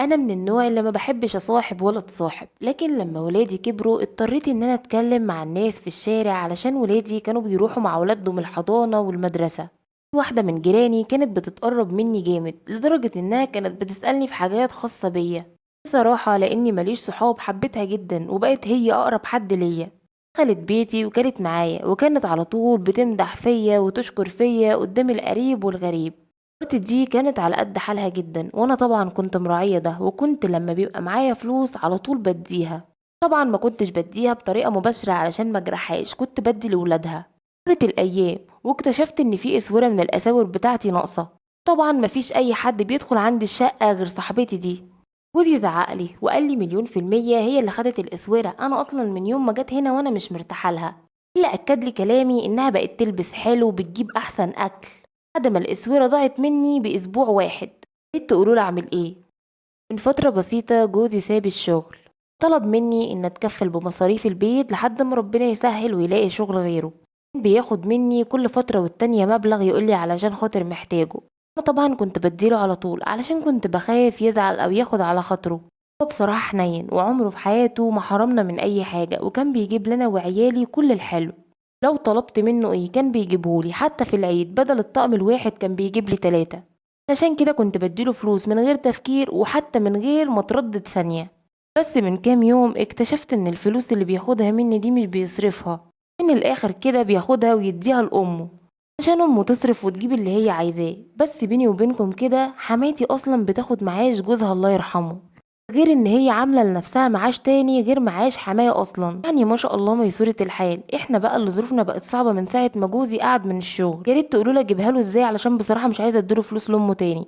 أنا من النوع اللي ما بحبش أصاحب ولا أتصاحب، لكن لما ولادي كبروا اضطريت إن أنا أتكلم مع الناس في الشارع علشان ولادي كانوا بيروحوا مع ولادهم الحضانة والمدرسة. واحدة من جيراني كانت بتتقرب مني جامد لدرجة إنها كانت بتسألني في حاجات خاصة بيا. بصراحة لأني ماليش صحاب حبيتها جدا وبقت هي أقرب حد ليا. دخلت بيتي وكانت معايا وكانت على طول بتمدح فيا وتشكر فيا قدام القريب والغريب. مرتي دي كانت على قد حالها جدا، وانا طبعا كنت مراعية ده، وكنت لما بيبقى معايا فلوس على طول بديها. طبعا ما كنتش بديها بطريقة مباشرة علشان ما اجرحهاش، كنت بدي لولادها. مرت الايام واكتشفت ان في اسورة من الاساور بتاعتي ناقصة. طبعا ما فيش اي حد بيدخل عندي الشقة غير صاحبتي دي. جوزي زعقلي وقال لي 1,000,000% هي اللي خدت الاسورة، انا اصلا من يوم ما جت هنا وانا مش مرتاحة لها. اللي اكد لي كلامي انها بقت تلبس حلو وبتجيب احسن اكل. بعد ما الاسورة ضاعت مني باسبوع واحد، ريت تقولوا لي اعمل ايه. من فترة بسيطة جوزي ساب الشغل، طلب مني ان اتكفل بمصاريف البيت لحد ما ربنا يسهل ويلاقي شغل غيره. بياخد مني كل فترة والتانية مبلغ يقولي علشان خاطر محتاجه. انا طبعا كنت بديله على طول علشان كنت بخاف يزعل او ياخد على خاطره. هو بصراحة حنين وعمره في حياته ما حرمنا من اي حاجة، وكان بيجيب لنا وعيالي كل الحلو. لو طلبت منه ايه كان بيجيبهولي، حتى في العيد بدل الطقم الواحد كان بيجيب لي 3. علشان كده كنت بديله فلوس من غير تفكير وحتى من غير ما تردد ثانية. بس من كام يوم اكتشفت ان الفلوس اللي بياخدها مني دي مش بيصرفها، من الاخر كده بياخدها ويديها لامه عشان امه تصرف وتجيب اللي هي عايزاه. بس بيني وبينكم كده حماتي اصلا بتاخد معاش جوزها الله يرحمه، غير ان هي عامله لنفسها معاش تاني غير معاش حمايه اصلا. يعني ما شاء الله ميسوره الحال. احنا بقى اللي ظروفنا بقت صعبه من ساعه ما جوزي قعد من الشغل. يا ريت تقولوا لي اجيبها له ازاي علشان بصراحه مش عايزه اديله فلوس لامه تاني.